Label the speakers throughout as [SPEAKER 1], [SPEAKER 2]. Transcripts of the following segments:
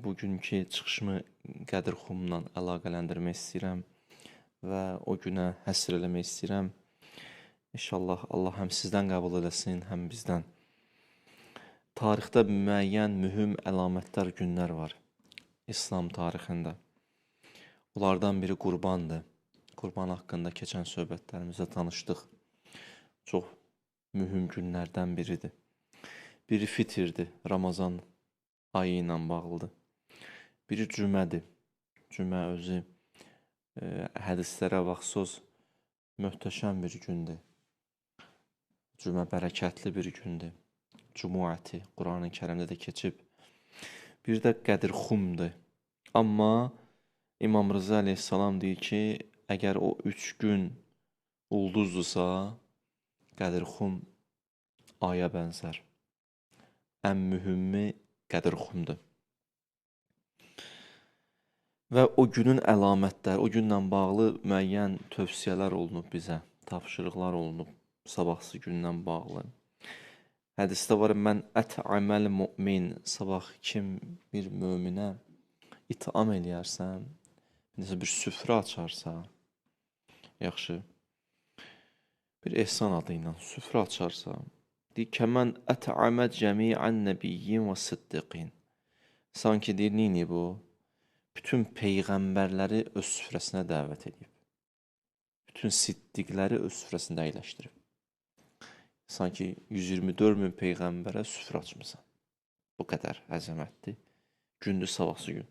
[SPEAKER 1] Bugünkü çıxışımı Qədir Xumla əlaqələndirmək istəyirəm və o günə həsr eləmək istəyirəm. İnşallah Allah həm sizdən qəbul eləsin, həm bizdən. Tarixdə müəyyən mühüm əlamətlər günlər var İslam tarixində. Onlardan biri Qurbandır. Qurban haqqında keçən söhbətlərimizdə tanışdıq. Çox mühüm günlərdən biridir. Biri fitirdir, Ramazan ayı ilə bağlıdır. Biri cümədir. Cümə özü hədislərə vaxtsız möhtəşəm bir gündür. Cümə bərəkətli bir gündür. Cumuəti Qur'an-ı Kərimdə də keçib. Bir də Qədir Xumdur. Amma İmam Rıza əleyhissalam deyir ki, əgər o 3 gün ulduzdursa, Qədir Xum aya bənzər. Ən mühümü Qədir Xumdur. Və o günün əlamətləri, o günlə bağlı müəyyən tövsiyələr olunub bizə, tapşırıqlar olunub sabahsı gündən bağlı. Hədisdə var, mən ət'aməl mümin, sabah kim bir möminə itaam eləyərsə, necə bir süfrə açarsa, yaxşı, bir ehsan adı ilə süfrə açarsa, deyir, kəmən ət'amə cəmi'ən nəbiyyin və siddiqin. Sanki deyir, neyini bu? Bütün peyğəmbərləri öz süfrəsinə dəvət edib. Bütün siddiqləri öz süfrəsində əyləşdirib. Sanki 124 min peyğəmbərə süfrə açmısan. Bu qədər əzəmətli. Gündür sabahsı gün.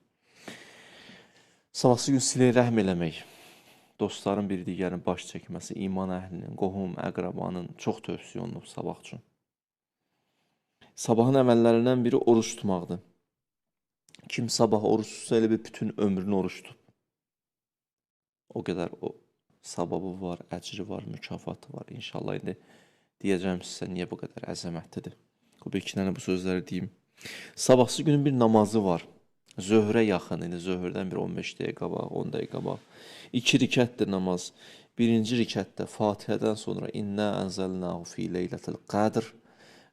[SPEAKER 1] Sabahsı gün silə-i rəhm eləmək, dostların bir digərinin baş çəkməsi, iman əhlinin, qohum, əqrabanın çox tövsiyə olunub sabah üçün. Sabahın əməllərindən biri oruç tutmaqdır. Kim sabah oruç tutsa, elə bir bütün ömrünü oruç tutub. O qədər o savabı var, əcri var, mükafatı var. İnşallah indi deyəcəm sizə niyə bu qədər əzəmətlidir. O bir iki dənə bu sözləri deyim. Sabahsı günün bir namazı var. Zöhrə yaxın, indi zöhrdən bir 15 dəqiqə qabaq, 10 dəqiqə qabaq. 2 rükətdir namaz. Birinci rükətdə Fatihədən sonra İnna ənzəlnahu fi leylətil qədr,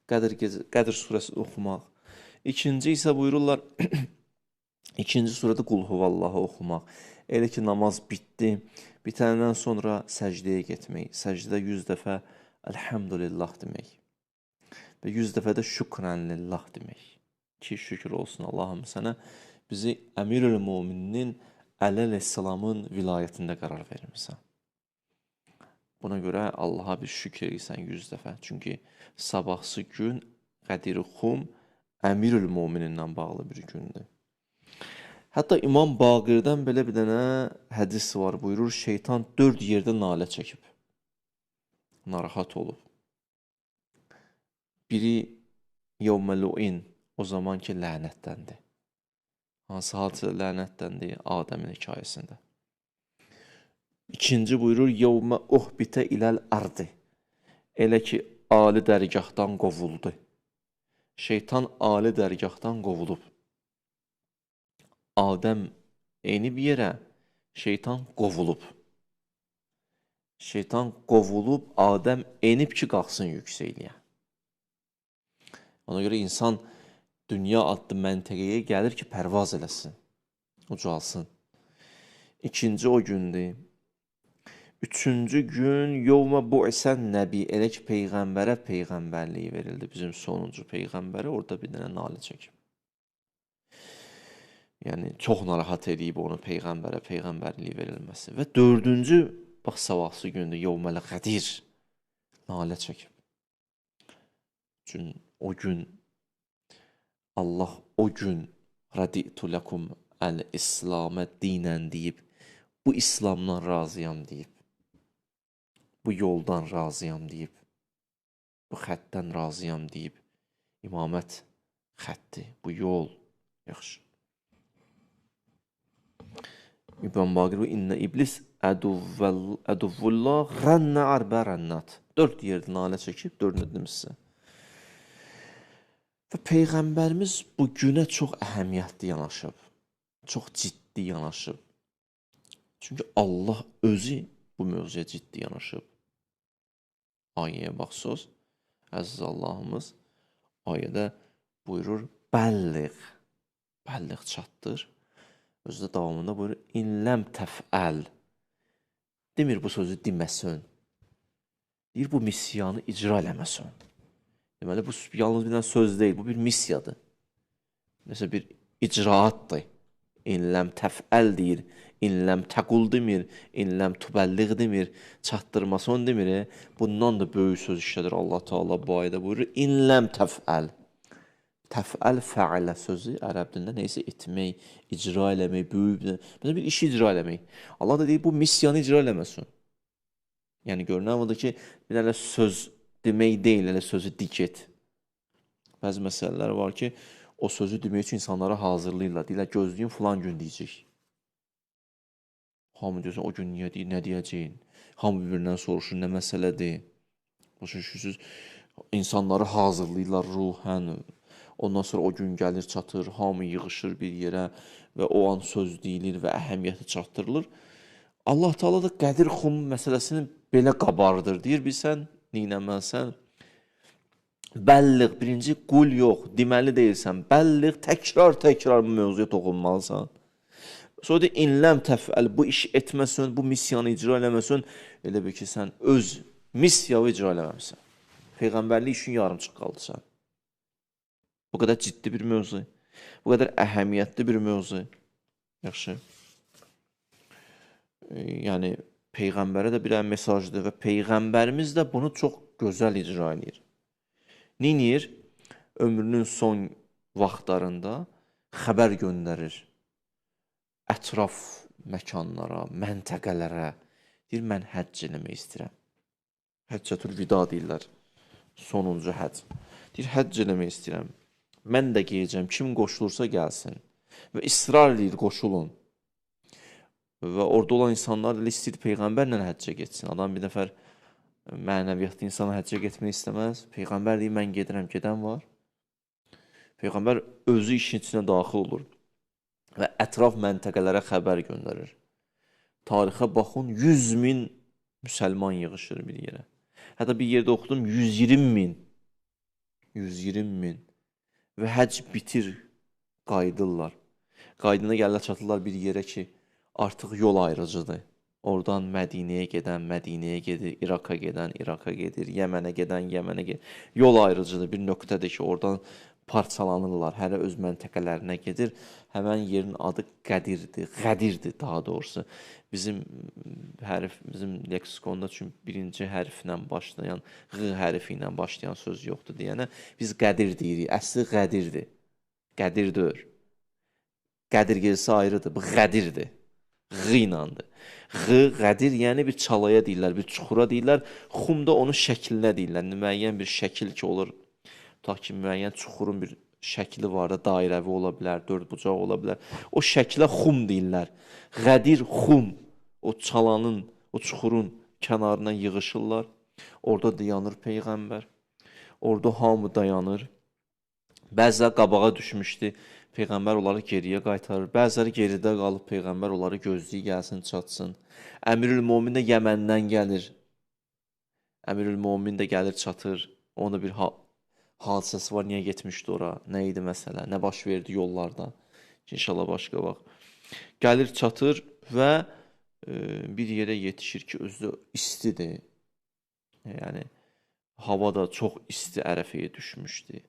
[SPEAKER 1] Qədr surəsini oxumaq. İkinci isə buyururlar, ikinci surədə Qul huvallahı oxumaq. Elə ki namaz bitdi, bitəndən sonra səcdəyə getmək. Səcdədə 100 dəfə Elhamdülillah demək və 100 dəfə də şükrən lillah demək ki, şükür olsun Allahım sənə, bizi Əmirül Müminin Əli əleyhissalamın vilayətində qərar vermirsən. Buna görə Allaha bir şükür edirsən 100 dəfə. Çünki sabahsı gün Qədir-i Xum Əmirül Müminindən bağlı bir gündür. Hətta İmam Baqirdən belə bir dənə hədis var, buyurur, şeytan 4 yerdə nalə çəkib. Narahat olub. Biri yevməlu'in, o zaman ki lənətləndi. Hansı hadisədə lənətləndi? Adəmin hekayəsində. İkinci buyurur, yevmə uhbitə iləl ardı. Elə ki, ali dərgahdan qovuldu. Şeytan ali dərgahdan qovulub. Adəm eyni bir yerə, şeytan qovulub. Şeytan qovulub, Adəm enib ki, qalxsın yüksəkliyə. Ona görə insan dünya adlı məntəqəyə gəlir ki, pərvaz eləsin, ucalsın. İkinci o gündür. Üçüncü gün, yevmə bu'sən nəbi, elə ki, peyğəmbərə peyğəmbərliyi verildi. Bizim sonuncu peyğəmbərə orada bir dənə nalə çəkib. Yəni, çox narahat eləyib onu peyğəmbərə peyğəmbərliyi verilməsi. Və dördüncü, bax, sabahsı gündür, yevməl qədir, nalə çəkib. Çünki o gün, Allah o gün raditu ləkum əl-İslamə dinən deyib, bu İslamdan razıyam deyib, bu yoldan razıyam deyib, bu xəttdən razıyam deyib, imamət xətti, bu yol, yaxşı. İmam Baqir, İnnə iblis əduvvullah rənnə arbə rənnat. 4 yerdə nalə çəkib, 4-ünü dedim sizə. Və Peyğəmbərimiz bu günə çox əhəmiyyətli yanaşıb, çox ciddi yanaşıb. Çünki Allah özü bu mövzuya ciddi yanaşıb. Ayəyə baxsınız, əziz Allahımız ayədə buyurur, bəlliğ, Bəlliğ, çatdır. Özü də davamında buyurur, İn ləm təfəl. Demir bu sözü deməsin. Deyir, bu missiyanı icra eləməsin. Deməli, bu yalnız bir dənə söz deyil, bu bir missiyadır. Nəsə bir icraatdır. İn ləm təfəl deyir, in ləm təqul demir, in ləm tubəlliğ demir, çatdırmasın demir. Bundan da böyük söz işlədir Allah Teala bu ayədə buyurur, İn ləm təfəl. Təfəl, fəalə sözü ərəb dilində neysə etmək, icra eləmək, böyük bir, bir işi icra eləmək. Allah da deyir, bu missiyanı icra eləməsin. Yəni, görünən odur ki, bir dənə söz demək deyil, elə sözü dik et. Bəzi məsələlər var ki, o sözü demək üçün insanlara hazırlayırlar. Deyirlər, gözləyin, filan gün deyəcək. Hamı deyirsən, o gün niyə deyir, nə deyəcəyin? Hamı bir-birindən soruşur, nə məsələdir? Başa düşürsünüz, insanları hazırlayırlar ruhən. Ondan sonra o gün gəlir, çatır, hamı yığışır bir yerə və o an söz deyilir və əhəmiyyəti çatdırılır. Allah Teala da Qədir Xum məsələsini belə qabardır. Deyir, bilsən, neynəməlisən? Bəlliğ, birinci qul yox, deməli deyilsən. Bəlliğ, təkrar-təkrar bu mövzuya toxunmalısan. Sonra deyir, in ləm təfəl, bu iş etməsin, bu missiyanı icra eləməsin. Elə bil ki, sən öz missiyanı icra eləməmsən. Peyğəmbərlik işin yarımçıq qaldı sən. Bu qədər ciddi bir mövzu, bu qədər əhəmiyyətli bir mövzu. Yaxşı. Yəni, Peyğəmbərə də bir mesajdır və Peyğəmbərimiz də bunu çox gözəl icra edir. Neynir? Ömrünün son vaxtlarında xəbər göndərir ətraf məkanlara, məntəqələrə. Deyir, mən həcc eləmək istəyirəm. Həccətül vida deyirlər, sonuncu həcc. Deyir, həcc eləmək istəyirəm. Mən də geyəcəm, kim qoşulursa gəlsin. Və israr eləyir, qoşulun. Və orada olan insanlar elə istəyir Peyğəmbərlə həccə getsin. Adam bir nəfər mənəviyyatlı insana həccə getmək istəməz. Peyğəmbər deyir, mən gedirəm, gedən var. Peyğəmbər özü işin içinə daxil olur və ətraf məntəqələrə xəbər göndərir. Tarixə baxın, 100 min müsəlman yığışır bir yerə. Hətta bir yerdə oxudum, 120 min. 120 min. Və həcc bitir, qayıdırlar. Qaydına gəlirlər, çatırlar bir yerə ki, artıq yol ayrıcıdır. Oradan Mədinəyə gedən, Mədinəyə gedir, İraqa gedən, İraqa gedir, Yəmənə gedən, Yəmənə gedir. Yol ayrıcıdır, bir nöqtədir ki, oradan parçalanırlar, hərə öz məntəqələrinə gedir. Həmən yerin adı Qədirdir, Qədirdir daha doğrusu. Bizim hərf, bizim leksikonda çünki birinci hərflə başlayan, Q hərfi ilə başlayan söz yoxdur deyənə biz Qədir deyirik. Əsli Qədirdir. Qədirdir. Qədir gecəsi ayrıdır. Bu Qədirdir. Q iləndir. Q, Qədir, yəni bir çalaya deyirlər, bir çuxura deyirlər. Xum da onun şəklinə deyirlər. Müəyyən bir şəkil ki olur. Tutaq ki, müəyyən çuxurun bir şəkli var da, dairəvi ola bilər, dördbucaq ola bilər. O şəklə xum deyirlər. Qədir, xum, o çalanın, o çuxurun kənarına yığışırlar. Orada dayanır Peyğəmbər. Orada hamı dayanır. Bəziləri qabağa düşmüşdü, Peyğəmbər onları geriyə qaytarır. Bəziləri geridə qalıb, Peyğəmbər onları gözləyir, gəlsin, çatsın. Əmirül Mömin də Yəməndən gəlir. Əmirül Mömin də gəlir, çatır. Onda bir hadisəsi var, niyə getmişdi ora, nə idi məsələ, nə baş verdi yollarda. İnşallah başqa vaxt. Gəlir, çatır və bir yerə yetişir ki, özü də istidir. Yəni, hava da çox isti Ərəfəyə düşmüşdü.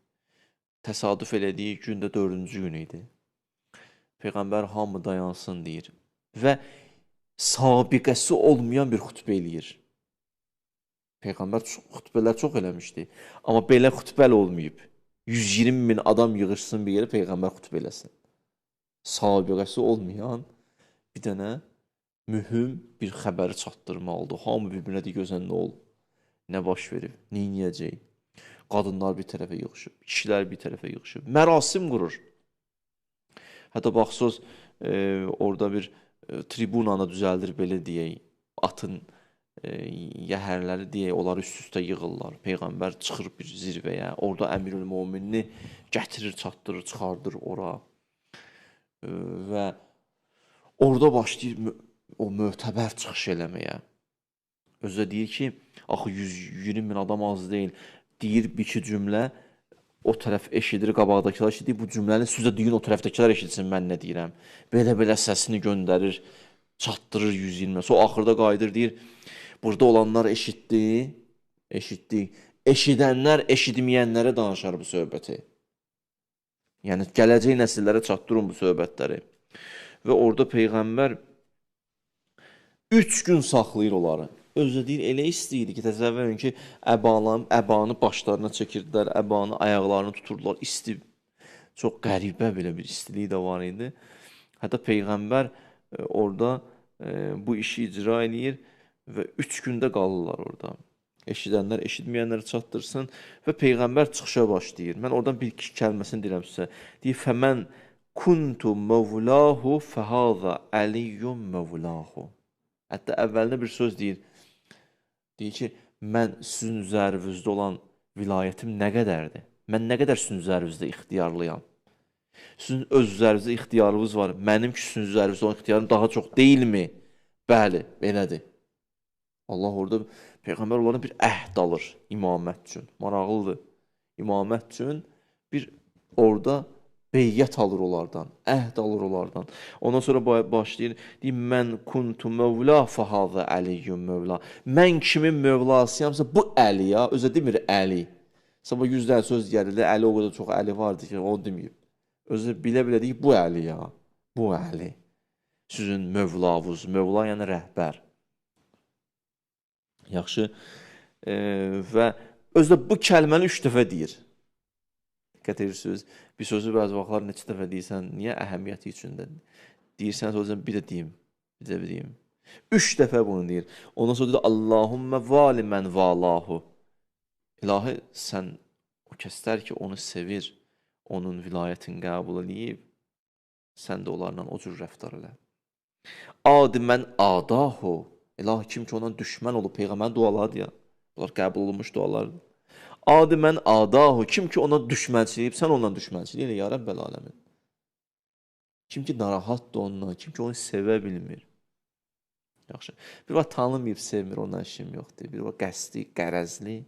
[SPEAKER 1] Təsadüf elədiyi gün də dördüncü gün idi. Peyğəmbər hamı dayansın deyir və sabiqəsi olmayan bir xütbə eləyir. Peyğəmbər xütbələr çox eləmişdi. Amma belə xütbəl olmayıb. 120 min adam yığışsın bir yerə, Peyğəmbər xütbə eləsin. Sabiqəsi olmayan bir dənə mühüm bir xəbəri çatdırmalıdır. Hamı bir-birinə deyir, gözən nə olub, nə baş verib, nə eləyəcək. Qadınlar bir tərəfə yığışıb, kişilər bir tərəfə yığışıb. Mərasim qurur. Hətta baxsız, orada bir tribunanı düzəldir, belə deyək, atın yəhərləri deyək, onları üst-üstə yığırlar. Peyğəmbər çıxır bir zirvəyə, orada Əmirül Möminini gətirir, çatdırır, çıxardır ora. Və orada başlayır o mötəbər çıxış eləməyə. Özü də deyir ki, axı 120 min adam az deyil. Deyir bir iki cümlə, O tərəf eşidir, qabaqdakılar eşidir. Bu cümləni sizə deyin, o tərəfdəkilər eşitsin mən nə deyirəm. Belə-belə səsini göndərir, çatdırır 120. Sonra axırda qayıdır, deyir, burada olanlar eşitdi, eşitdi. Eşidənlər eşitməyənlərə danışar bu söhbəti. Yəni, gələcək nəsillərə çatdırın bu söhbətləri. Və orada Peyğəmbər 3 gün saxlayır onları. Özü deyir, elə isti idi ki, təsəvvür edin ki, əbanı başlarına çəkirdilər, əbanı ayaqlarını tuturdular. İsti, çox qəribə belə bir istilik də var idi. Hətta Peyğəmbər orada bu işi icra eləyir və 3 gündə qalırlar orada. Eşidənlər eşitməyənlərə çatdırsın və Peyğəmbər çıxışa başlayır. Mən oradan bir iki kəlməsini deyirəm sizə. Deyir, fəmən kuntu mövlahu fəhəzə əliyyun mövlahu. Hətta əvvəlində bir söz deyir. Deyir ki, mən sizin üzərinizdə olan vilayətim nə qədərdir? Mən nə qədər sizin üzərinizdə ixtiyarlıyam? Sizin öz üzərinizdə ixtiyarınız var. Mənim ki, sizin üzərinizdə olan ixtiyarım daha çox deyilmi? Bəli, belədir. Allah orada, Peyğəmbər onlara bir əhd alır imamət üçün. Maraqlıdır. İmamət üçün bir orada beyyət alır onlardan, əhd alır onlardan. Ondan sonra başlayır, deyir, mən kuntu mövla fəhəzə əliyyun mövla. Mən kimin mövlasıyamsa bu Əli ya, özə demir Əli. Sabah 100 dənə söz gəlir, Əli o qədər çox Əli vardı ki, onu deməyib. Özü bilə-bilə deyir, bu Əli ya, bu Əli. Sizin mövlavuz, mövla yəni rəhbər. Yaxşı, və özü də bu kəlməni 3 dəfə deyir. Diqqət edirsiniz, bir sözü bəzi vaxtlar neçə dəfə deyirsən, niyə əhəmiyyəti üçün də deyirsən, sonra bir də deyim, bir də deyim. 3 dəfə bunu deyir. Ondan sonra deyir, Allahümmə vali mən valahu. İlahi, sən o kəslər ki, onu sevir, onun vilayətini qəbul eləyib, sən də onlarla o cür rəftar elə. Adi mən adahu. İlahi, kim ki, ondan düşmən olub, Peyğəmbərin dualarıdır ya. Bunlar qəbul olunmuş dualardır. Adi mən adahu, kim ki ona düşmənçilik, sən ondan düşmənçilik elə, ya Rəbbəl aləmin. Kim ki narahatdır ondan, kim ki onu sevə bilmir. Yaxşı. Bir var tanımayıb, sevmir, ondan işim yoxdur. Bir var qəsdi, qərəzli,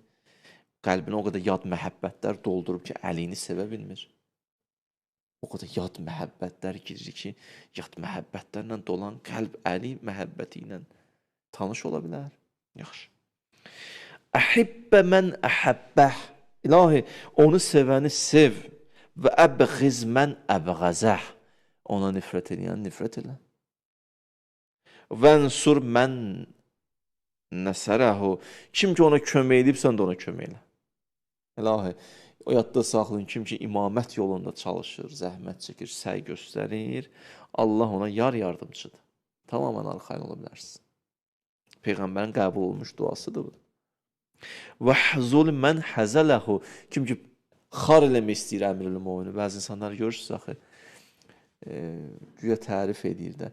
[SPEAKER 1] qəlbinə o qədər yad məhəbbətlər doldurub ki, əlini sevə bilmir. O qədər yad məhəbbətlər girir ki, yad məhəbbətlərlə dolan qəlb əli məhəbbəti ilə tanış ola bilər. Yaxşı. Əhibbə mən əhəbbəh. İlahi, onu sevəni sev və əbğiz mən əbğəzəh. Ona nifrət eləyən nifrət elə. Vənsur mən nəsərəhu. Kim ki ona kömək edib, sən də ona kömək elə. İlahi, o yadda saxlayın, kim ki imamət yolunda çalışır, zəhmət çəkir, səy göstərir, Allah ona yar yardımçıdır. Tamamən arxayın ola bilərsin. Peyğəmbərin qəbul olmuş duasıdır bu. Vəhzul mən həzələhu. Kim ki xar eləmək istəyir Əmirül Mömini. Bəzi insanlar görürsünüz axı, güya tərif edir də.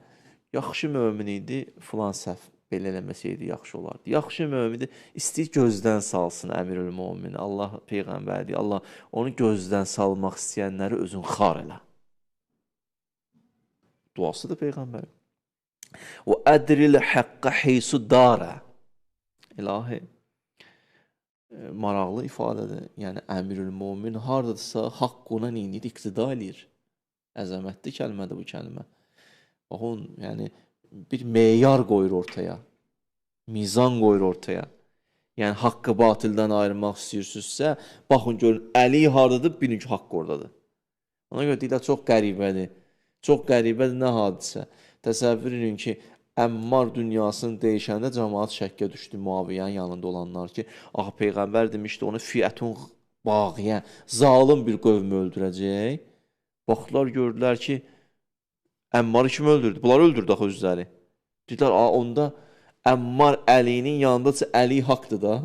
[SPEAKER 1] Yaxşı mömin idi, filan səhv belə eləməsəydi yaxşı olardı. Yaxşı mömin idi, istəyir gözdən salsın Əmirül Mömini. Allah Peyğəmbərdir, Allah onu gözdən salmaq istəyənləri özün xar elə. Duasıdır Peyğəmbərin. Və ədril həqqə heysu darə. İlahi, maraqlı ifadədir. Yəni, Əmirül Mömin haradırsa, haqq ona neyinir, iqtida eləyir. Əzəmətli kəlmədir bu kəlmə. Baxın, yəni, bir meyar qoyur ortaya, mizan qoyur ortaya. Yəni, haqqı batildən ayırmaq istəyirsinizsə, baxın, görün, Əli haradadır, bilin ki, haqq oradadır. Ona görə deyirlər, çox qəribədir. Çox qəribədir, nə hadisə. Təsəvvür edin ki, Əmmar dünyasını dəyişəndə cəmaat şəkkə düşdü Muaviyyənin yanında olanlar ki, axı Peyğəmbər demişdi, onu fiətun bağiyə, zalım bir qövmü öldürəcək. Baxdılar, gördülər ki, Əmmarı kim öldürdü? Bunlar öldürdü axı özləri. Dedilər, onda Əmmar Əlinin yanındadırsa Əli haqdır da.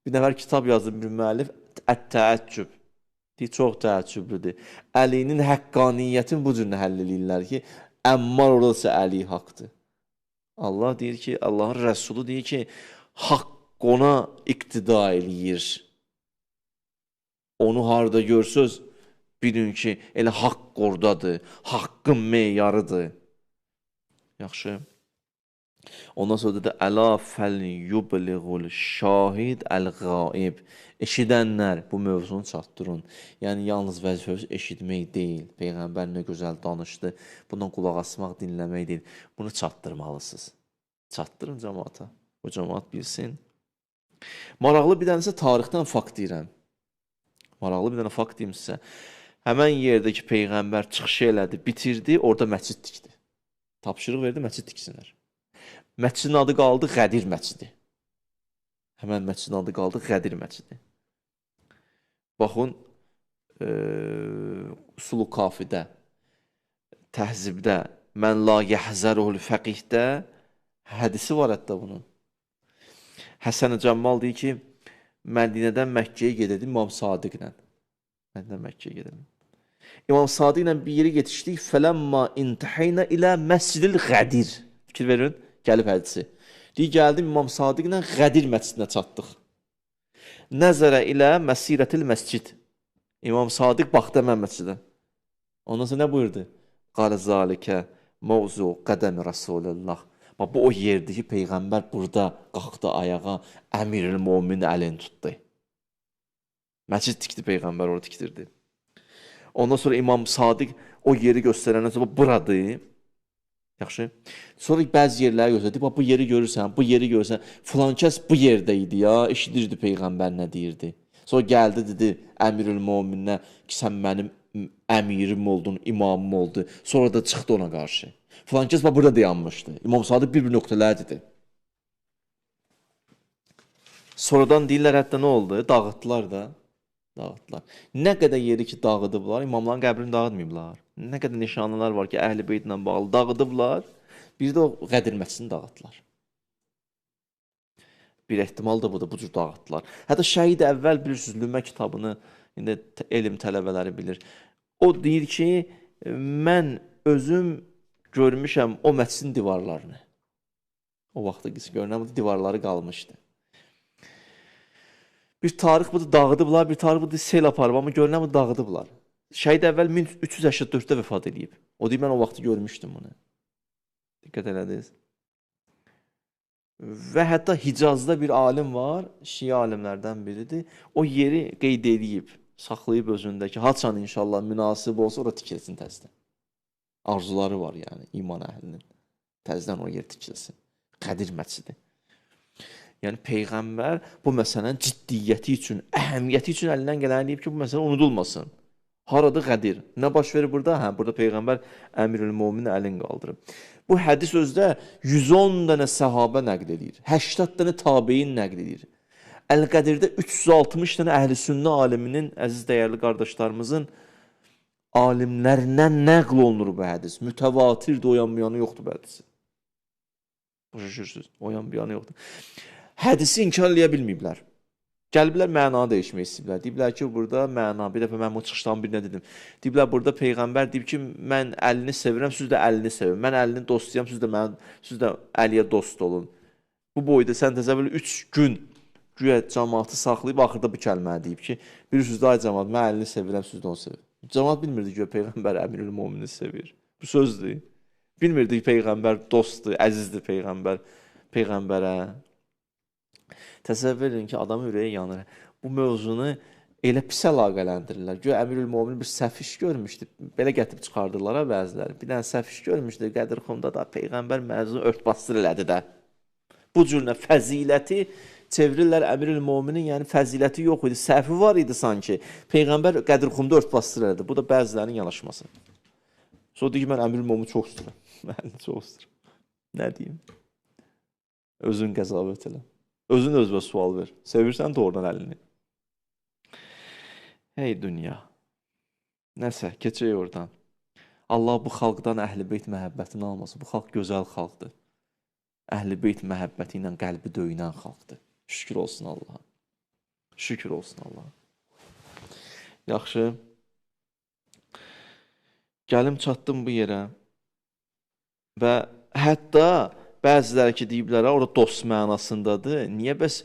[SPEAKER 1] Bir nəfər kitab yazdı bir müəllif, Ət-təəccüb. Deyir, çox təəccüblüdür. Əlinin həqqaniyyətini bu cür həll eləyirlər ki, Əmmar oradadırsa Əli haqdır. Allah deyir ki, Allahın Rəsulu deyir ki, haqq ona iqtida eləyir. Onu harada görsöz, bilin ki, elə haqq oradadır, haqqın meyarıdır. Yaxşı. Ondan sonra dedi, Əla fəl yubliğul şahid əl-qaib. Eşidənlər bu mövzunu çatdırın. Yəni, yalnız vəzifəmiz eşitmək deyil. Peyğəmbər nə gözəl danışdı. Bundan qulaq asmaq, dinləmək deyil. Bunu çatdırmalısınız. Çatdırın cəmaata. O cəmaat bilsin. Maraqlı bir dənə isə tarixdən fakt deyirəm. Maraqlı bir dənə fakt deyim sizə. Həmən yerdə ki, Peyğəmbər çıxış elədi, bitirdi, orada məscid tikdi. Tapşırıq verdi, məscid tiksinlər. Məscidin adı qaldı Qədir məscidi. Həmən məscidin adı qaldı Qədir məscidi. Baxın, Usul-u Kafidə, Təhzibdə, Mən la yəhzəruhul fəqihdə hədisi var hətta bunun. Həsən-i Cəmmal deyir ki, Mədinədən Məkkəyə gedirdim İmam Sadiqlə. Mədinədən Məkkəyə gedirdim. İmam Sadiqlə bir yerə yetişdik. Fələmma intəhəynə ilə məscidil Qədir. Fikir verin. Gəlib hədisi. Deyir, gəldim İmam Sadiqlə Qədir məscidinə çatdıq. Nəzərə ilə məsirətil məscid. İmam Sadiq baxdı həmən məscidə. Ondan sonra nə buyurdu? Qalə zalikə mövzu qədəmi Rasulullah. Bax, bu o yerdir ki, Peyğəmbər burada qalxdı ayağa, Əmirül Mömin əlini tutdu. Məscid tikdi Peyğəmbər, orada tikdirdi. Ondan sonra İmam Sadiq o yeri göstərəndən sonra buradır. Yaxşı. Sonra bəzi yerləri göstərdi. Bax, bu yeri görürsən, bu yeri görürsən. Filan kəs bu yerdə idi ya, eşidirdi Peyğəmbər nə deyirdi. Sonra gəldi, dedi Əmirül Mömininə ki, sən mənim əmirim oldun, imamım oldu. Sonra da çıxdı ona qarşı. Filan kəs bax, burada dayanmışdı. İmam Sadiq bir-bir nöqtələr dedi. Sonradan deyirlər, hətta nə oldu? Dağıtdılar da. Dağıtdılar. Nə qədər yeri ki dağıdıblar, imamların qəbrini dağıtmayıblar. Nə qədər nişanələr var ki, Əhl-i Beytlə bağlı dağıdıblar. Bir də o Qədir məscidini dağıtdılar. Bir ehtimal da budur, bu cür dağıtdılar. Hətta Şəhid əvvəl bilirsiniz, Lümə kitabını indi elm tələbələri bilir. O deyir ki, mən özüm görmüşəm o məscidin divarlarını. O vaxtda görünən divarları qalmışdı. Bir tarix budur, dağıdıblar, bir tarix budur, sel aparıb, amma görünən bu dağıdıblar. Şəhid əvvəl 1384-də vəfat eləyib. O deyir, mən o vaxtı görmüşdüm bunu. Diqqət elədiniz. Və hətta Hicazda bir alim var, şiə alimlərdən biridir. O yeri qeyd eləyib, saxlayıb özündə ki, haçan inşallah münasib olsa, ora tikilsin təzdən. Arzuları var yəni, iman əhlinin. Təzdən o yer tikilsin. Qədir məscidi. Yəni, Peyğəmbər bu məsələnin ciddiyyəti üçün, əhəmiyyəti üçün əlindən gələni deyib ki, bu məsələ unudulmasın. Haradır Qədir? Nə baş verir burada? Hə, burada Peyğəmbər Əmirül Möminin əlini qaldırıb. Bu hədis özdə 110 dənə səhabə nəql edir, 80 dənə tabein nəql edir. Əl-Qədirdə 360 dənə əhl-i sünnə aliminin, əziz dəyərli qardaşlarımızın alimlərindən nəql olunur bu hədis. Mütəvatirdir, o yan bu yanı yoxdur bu hədisi. Başa düşürsünüz, o yan bu yanı yoxdur. Hədisi inkar eləyə bilməyiblər. Gəliblər, mənanı dəyişmək istəyiblər. Deyiblər ki, burada məna, bir dəfə mən bu çıxışdan birinə dedim. Deyiblər, burada Peyğəmbər deyib ki, mən əlini sevirəm, siz də əlini sevin. Mən əlini dostuyam, siz də əliyə dost olun. Bu boyda sən təsəvvür 3 gün güya cəmaatı saxlayıb, axırda bu kəlməni deyib ki, bilirsiniz də, ay cəmaat, mən əlini sevirəm, siz də onu sevin. Cəmaat bilmirdi ki, Peyğəmbər Əmirül Mömini sevir. Bu sözdür. Bilmirdi ki, Peyğəmbər dostdur, əzizdir Peyğəmbər, Peyğəmbərə. Təsəvvür edin ki, adamın ürəyi yanır. Bu mövzunu elə pis əlaqələndirirlər. Güya Əmirül Möminin bir səhv iş görmüşdü. Belə gətirib çıxardılar ha bəziləri. Bir dənə səhv iş görmüşdü. Qədir Xumda da Peyğəmbər mövzunu örtbasdır elədi də. Bu cür nə fəziləti çevirirlər Əmirül Möminin, yəni fəziləti yox idi, səhvi var idi sanki. Peyğəmbər Qədir Xumda örtbasdır elədi. Bu da bəzilərinin yanaşması. Sonra deyir ki, mən Əmirül Mömini çox istəyirəm. Mən çox istəyirəm. Nə deyim? Özün qəzavət elə. Özün özünə sual ver. Sevirsən doğrudan əlini. Hey dünya. Nəsə, keçək oradan. Allah bu xalqdan Əhl-i Beyt məhəbbətini almasın. Bu xalq gözəl xalqdır. Əhl-i Beyt məhəbbəti ilə qəlbi döyünən xalqdır. Şükür olsun Allaha. Şükür olsun Allaha. Yaxşı. Gəlim çatdım bu yerə. Və hətta bəziləri ki, deyiblər, orada dost mənasındadır. Niyə bəs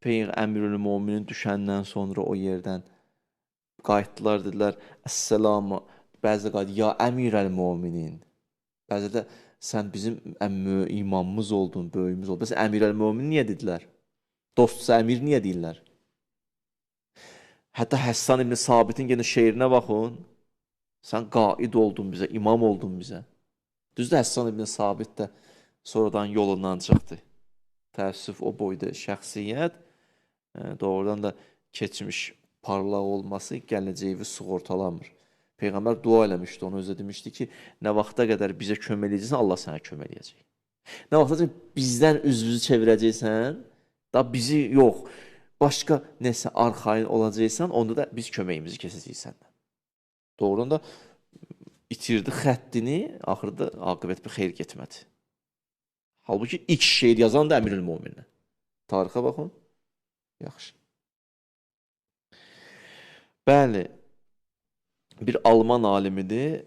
[SPEAKER 1] Əmirül Möminin düşəndən sonra o yerdən qayıtdılar, dedilər, Əssəlamu, bəzi qayıtdı, ya Əmirəl Möminin. Bəzi də Sən bizim imamımız oldun, böyüyümüz oldun. Bəs Əmir-əl-Mömin niyə dedilər? Dostsa əmir niyə deyirlər? Hətta Həssan ibn Sabitin yenə şeirinə baxın. Sən qaid oldun bizə, imam oldun bizə. Düzdür, Həssan ibn Sabit də sonradan yolundan çıxdı. Təəssüf, o boyda şəxsiyyət doğrudan da keçmiş parlaq olması gələcəyi sığortalamır. Peyğəmbər dua eləmişdi, onu özü demişdi ki, nə vaxta qədər bizə kömək eləyəcəksən, Allah sənə kömək eləyəcək. Nə vaxta qədər bizdən üzvüzü çevirəcəksən, da bizi yox, başqa nəsə arxayın olacaqsan, onda da biz köməyimizi kesəcəyik səndən. Doğrudan da itirdi xəttini, axırda aqibət bir xeyir getmədi. Halbuki ilk şeir yazan da Əmirül Möminə. Tarixə baxın. Yaxşı. Bəli, bir Alman alimidir,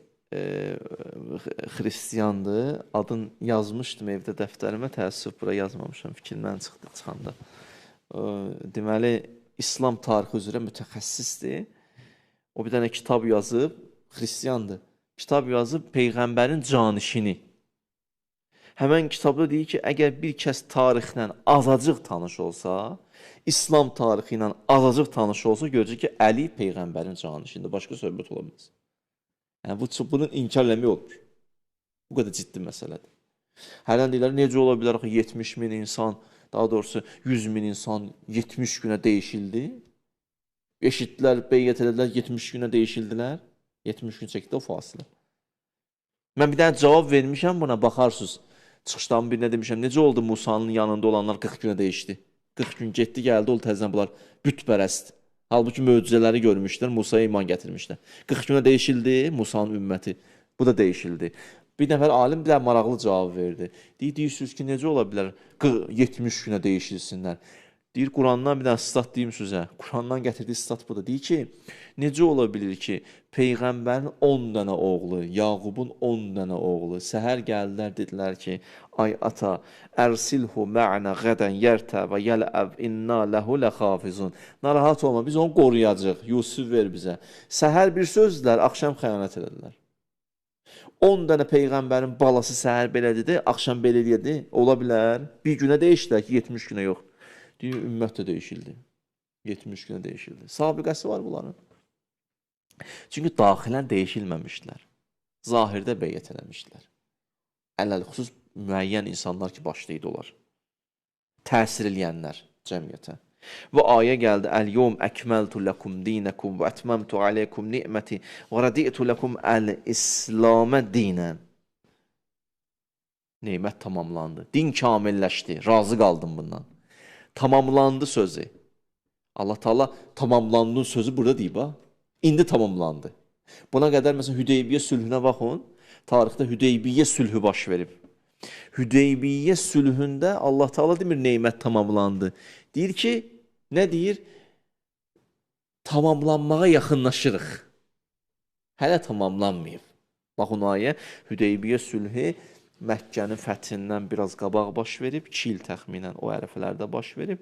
[SPEAKER 1] xristiyandır. Adını yazmışdım evdə dəftərimə, təəssüf bura yazmamışam, fikrimdən çıxdı çıxanda. Deməli, İslam tarixi üzrə mütəxəssisdir. O bir dənə kitab yazıb, xristiyandır. Kitab yazıb Peyğəmbərin canişini. Həmən kitabda deyir ki, əgər bir kəs tarixlə azacıq tanış olsa, İslam tarixi ilə azacıq tanış olsa, görəcək ki, Əli Peyğəmbərin canişindir. Başqa söhbət ola bilməz. Yəni, bunun inkar eləmək olmur. Bu qədər ciddi məsələdir. Hərdən deyirlər, necə ola bilər axı 70 min insan, daha doğrusu 100 min insan 70 günə dəyişildi. Eşitdilər, beyyət elədilər, 70 günə dəyişildilər. 70 gün çəkdi o fasilə. Mən bir dənə cavab vermişəm buna, baxarsınız. Çıxışdan birinə demişəm, necə oldu Musanın yanında olanlar 40 günə dəyişdi? 40 gün getdi, gəldi, oldu təzədən bunlar bütpərəst. Halbuki möcüzələri görmüşdülər, Musaya iman gətirmişlər. 40 günə dəyişildi Musanın ümməti. Bu da dəyişildi. Bir nəfər alim bir də maraqlı cavab verdi. Deyir, deyirsiniz ki, necə ola bilər 70 günə dəyişilsinlər? Deyir, Qurandan bir dənə stat deyim sizə. Qurandan gətirdiyi stat budur. Deyir ki, necə ola bilir ki, Peyğəmbərin 10 dənə oğlu, Yaqubun 10 dənə oğlu, səhər gəldilər, dedilər ki, ay ata, ərsilhu mə'nə qədən yərtə və yələv inna ləhu ləxafizun. Narahat olma, biz onu qoruyacaq, Yusuf ver bizə. Səhər bir sözdülər, axşam xəyanət elədilər. 10 dənə Peyğəmbərin balası səhər belə dedi, axşam belə dedi, ola bilər. Bir günə dəyişdilər ki, 70 günə yox. Deyir, ümmət də dəyişildi. 70 günə dəyişildi. Sabiqəsi var bunların. Çünki daxilən dəyişilməmişdilər. Zahirdə beyyət eləmişdilər. Ələl-xüsus müəyyən insanlar ki, başlaydı olar. Təsir eləyənlər cəmiyyətə. Və ayə gəldi, Əl-yevm əkməltu ləkum dinəkum və ətməmtu aleykum ni'məti və rədi'tu ləkum əl-İslamə dinən. Nemət tamamlandı. Din kamilləşdi. Razı qaldım bundan. Tamamlandı sözü. Allah Teala tamamlandı sözü burada deyib ha. İndi tamamlandı. Buna qədər məsələn Hüdeybiyyə sülhünə baxın. Tarixdə Hüdeybiyyə sülhü baş verib. Hüdeybiyyə sülhündə Allah Teala demir nemət tamamlandı. Deyir ki, nə deyir? Tamamlanmağa yaxınlaşırıq. Hələ tamamlanmayıb. Baxın ayə, Hüdeybiyyə sülhü Məkkənin fəthindən biraz qabaq baş verib, 2 il təxminən o ərəfələrdə baş verib.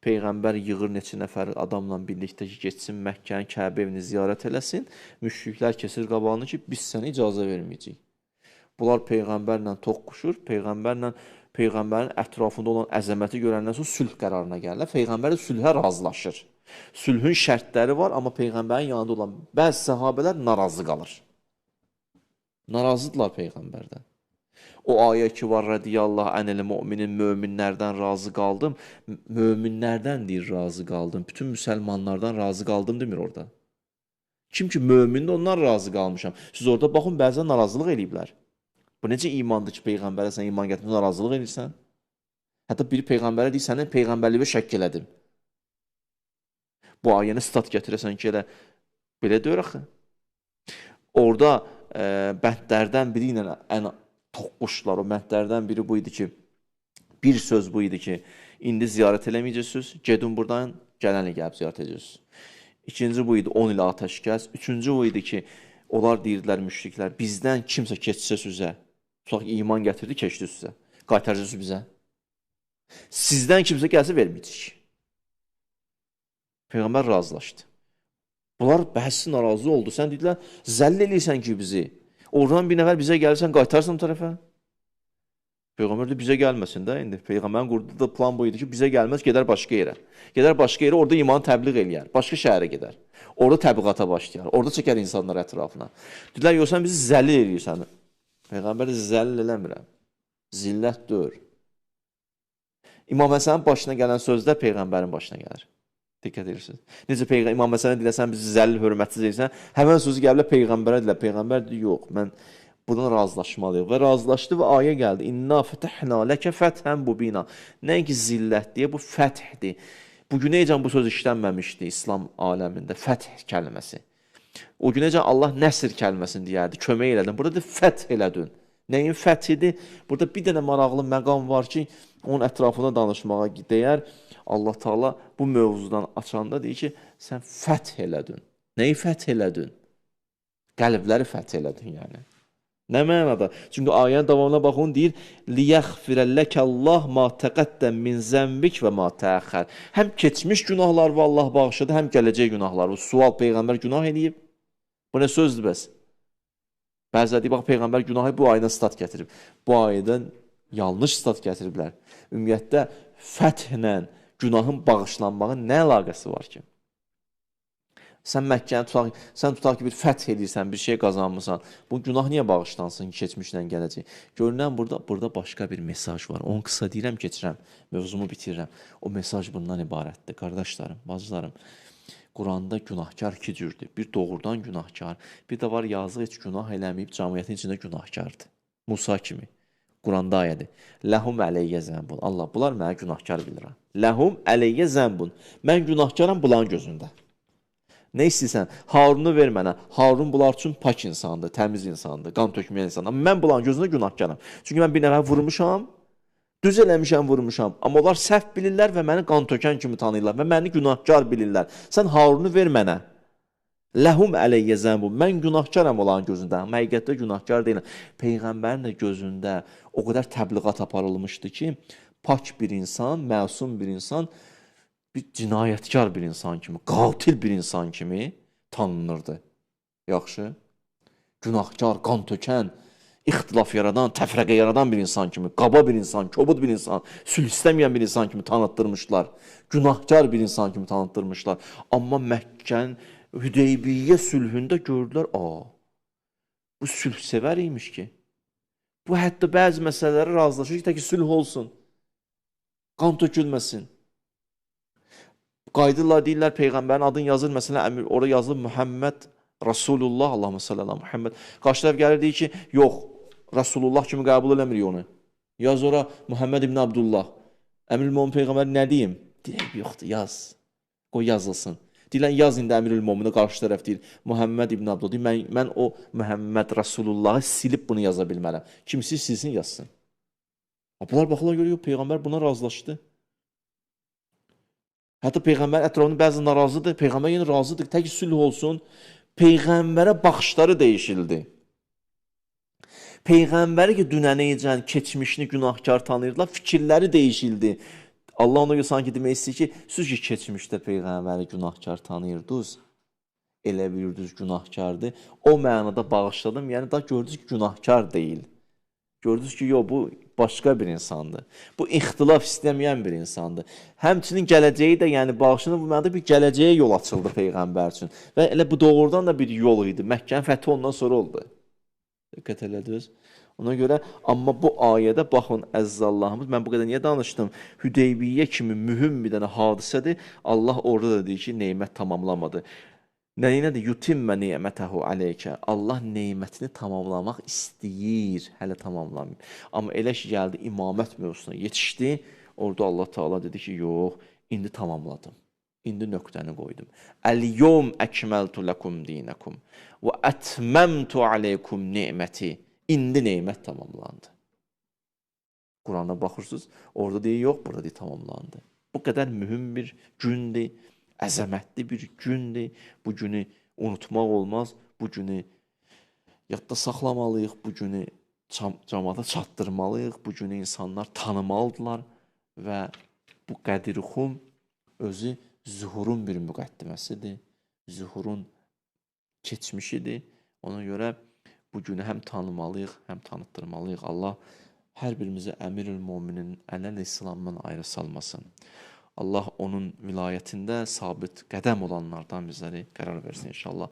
[SPEAKER 1] Peyğəmbər yığır neçə nəfər adamla birlikdə ki, getsin Məkkənin Kəbə evini ziyarət eləsin. Müşriklər kesir qabağını ki, biz sənə icazə verməyəcəyik. Bunlar Peyğəmbərlə toqquşur, Peyğəmbərin ətrafında olan əzəməti görəndən sonra sülh qərarına gəlirlər. Peyğəmbər də sülhə razılaşır. Sülhün şərtləri var, amma Peyğəmbərin yanında olan bəzi səhabələr narazı qalır. Narazıdırlar Peyğəmbərdən. O ayə ki var, rədiyallahu ənil müminin, möminlərdən razı qaldım. Möminlərdən deyir razı qaldım. Bütün müsəlmanlardan razı qaldım demir orada. Kim ki mömindir, ondan razı qalmışam. Siz orada baxın, bəzən narazılıq eləyiblər. Bu necə imandır ki, Peyğəmbərə sən iman gətirmə, narazılıq eləyirsən? Hətta biri Peyğəmbərə deyir, sənin Peyğəmbərliyinə şəkk elədim. Bu ayəni stat gətirəsən ki, elə belə deyir axı. Orada bəndlərdən biri ilə ən toqquşlar, o bəndlərdən biri bu idi ki, bir söz bu idi ki, indi ziyarət eləməyəcəksiniz, gedin buradan, gələn il gəlib ziyarət edəcəksiniz. İkinci bu idi, 10 il atəşkəs. Üçüncü bu idi ki, onlar deyirdilər müşriklər, bizdən kimsə keçsə sizə, tutaq ki, iman gətirdi, keçdi sizə, qaytaracaqsınız bizə. Sizdən kimsə gəlsə verməyəcək. Peyğəmbər razılaşdı. Bunlar bəhsi narazı oldu. Sən dedilər, zəll eləyirsən ki bizi. Oradan bir nəfər bizə gəlirsən, qaytarsan o tərəfə. Peyğəmbər də bizə gəlməsin də indi. Peyğəmbərin qurduğu da plan bu idi ki, bizə gəlməz, gedər başqa yerə. Gedər başqa yerə, orada imanı təbliğ eləyər. Başqa şəhərə gedər. Orada təbliğata başlayar. Orada çəkər insanlar ətrafına. Dedilər, yox, sən bizi zəlil eləyirsən. Peyğəmbər də zəlil eləmirəm. Zillət deyir. İmam Həsənin başına gələn sözlər Peyğəmbərin başına gəlir. Diqqət edirsiniz. Necə İmam Həsənə deyirlər, sən bizi zəlil, hörmətsiz edirsən. Həmən sözü gəlirlər Peyğəmbərə deyirlər. Peyğəmbər deyir, yox, mən bundan razılaşmalıyıq. Və razılaşdı və ayə gəldi. İnna fətəhna ləkə fəthən mubina. Nəinki zillət deyə, bu fəthdir. Bugünəcən bu söz işlənməmişdi İslam aləmində, fəth kəlməsi. O günəcən Allah nəsir kəlməsini deyərdi, kömək elədin. Burada da fəth elədin. Nəyin fəthidir? Burada bir dənə maraqlı məqam var ki, onun ətrafında danışmağa deyər. Allah Teala bu mövzudan açanda deyir ki, sən fəth elədin. Nəyi fəth elədin? Qəlbləri fəth elədin yəni. Nə mənada? Çünki ayənin davamına baxın, deyir, لِيَغْفِرَ لَكَ اللّٰهُ مَا تَقَدَّمَ مِنْ زَنْبِكَ وَمَا تَأَخَّرَ. Həm keçmiş günahları Allah bağışladı, həm gələcək günahları. Sual, Peyğəmbər günah eləyib. Bu nə sözdür bəs? Bəziləri deyir, bax, Peyğəmbər günahı bu ayədən stat gətirib. Bu ayədən yanlış stat gətiriblər. Ümumiyyətdə, fəthlə günahın bağışlanmağın nə əlaqəsi var ki? Sən Məkkəni tutaq, sən tutaq ki, bir fəth edirsən, bir şey qazanmısan. Bu günah niyə bağışlansın ki, keçmişlə gələcək? Görünən burada başqa bir mesaj var. Onu qısa deyirəm, keçirəm, mövzumu bitirirəm. O mesaj bundan ibarətdir. Qardaşlarım, bacılarım, Quranda günahkar iki cürdür. Bir doğrudan günahkar, bir də var yazıq heç günah eləməyib, cəmiyyətin içində günahkardır. Musa kimi. Quranda ayədir. Ləhum əleyyə zənbun. Allah, bunlar mənə günahkar bilir. Ləhum əleyyə zənbun. Mən günahkaram bunların gözündə. Nə istəyirsən? Harunu ver mənə. Harun bunlar üçün pak insandır, təmiz insandır, qan tökməyən insandır. Amma mən bunların gözündə günahkaram. Çünki mən bir nəfər vurmuşam, düz eləmişəm, vurmuşam. Amma onlar səhv bilirlər və məni qan tökən kimi tanıyırlar və məni günahkar bilirlər. Sən Harunu ver mənə. Ləhum əleyyə zənbun. Mən günahkaram onların gözündə. Amma həqiqətdə günahkar deyiləm. Peyğəmbərin də gözündə o qədər təbliğat aparılmışdı ki, pak bir insan, məsum bir insan, bir cinayətkar bir insan kimi, qatil bir insan kimi tanınırdı. Yaxşı. Günahkar, qan tökən, ixtilaf yaradan, təfrəqə yaradan bir insan kimi, qaba bir insan, kobud bir insan, sülh istəməyən bir insan kimi tanıtdırmışlar. Günahkar bir insan kimi tanıtdırmışlar. Amma Məkkənin Hüdeybiyyə sülhündə gördülər, bu sülh sevər imiş ki. Bu hətta bəzi məsələlərə razılaşır ki, tək ki sülh olsun, qan tökülməsin. Qayıdırlar, deyirlər, Peyğəmbərin adını yazır, məsələn, orada yazılır Muhammed Rasulullah, Allahümme salli ala Muhammed. Qarşı tərəf gəlir, deyir ki, yox, Rasulullah kimi qəbul eləmirik onu. Yaz ora Muhammed ibn Abdullah. Əmirül Möminin Peyğəmbər nə deyim? Deyir, yoxdur, yaz. Qoy yazılsın. Deyirlər, yaz indi Əmirül Möminə, qarşı tərəf deyir, Muhammed ibn Abdullah. Deyir, mən o Muhammed Rasulullahı silib bunu yaza bilmərəm. Kimisi silsin, yazsın. Bunlar baxırlar, görür, Peyğəmbər buna razılaşdı. Hətta Peyğəmbər ətrafında bəzi narazıdır, Peyğəmbər yenə razıdır, tək sülh olsun. Peyğəmbərə baxışları dəyişildi. Peyğəmbəri ki, dünənəyəcən keçmişini günahkar tanıyırdılar, fikirləri dəyişildi. Allah ona görə sanki demək istəyir ki, siz ki, keçmişdə Peyğəmbəri günahkar tanıyırdınız, elə bilirdiniz günahkardır. O mənada bağışladım, yəni da gördünüz ki, günahkar deyil. Gördünüz ki, yox, bu başqa bir insandır. Bu ixtilaf istəməyən bir insandır. Həmçinin gələcəyi də, yəni bağışlanır, bu mənada bir gələcəyə yol açıldı Peyğəmbər üçün. Və elə bu doğrudan da bir yol idi. Məkkənin fəthi ondan sonra oldu. Diqqət elədiniz. Ona görə, amma bu ayədə baxın, əziz Allahımız, mən bu qədər niyə danışdım? Hüdeybiyyə kimi mühüm bir dənə hadisədir. Allah orada da deyir ki, nemət tamamlamadı. Nəyinədir? Yutimmə ni'mətəhu aleykə. Allah nemətini tamamlamaq istəyir, hələ tamamlamayıb. Amma elə ki, gəldi imamət mövzusuna yetişdi, orada Allah Teala dedi ki, yox, indi tamamladım. İndi nöqtəni qoydum. Əl-yevm əkməltu ləkum dinəkum və ətməmtu aleykum ni'məti. İndi nemət tamamlandı. Qurana baxırsınız, orada deyir, yox, burada deyir, tamamlandı. Bu qədər mühüm bir gündür. Əzəmətli bir gündür. Bu günü unutmaq olmaz. Bu günü yadda saxlamalıyıq. Bu günü camaata çatdırmalıyıq. Bu günü insanlar tanımalıdırlar. Və bu Qədir-i Xum özü zühurun bir müqəddiməsidir. Zühurun keçmişidir. Ona görə bu günü həm tanımalıyıq, həm tanıtdırmalıyıq. Allah Hər birimizi Əmirül Möminin əleyhissalamdan ayrı salmasın. Allah onun vilayətində sabit qədəm olanlardan bizləri qərar versin inşallah.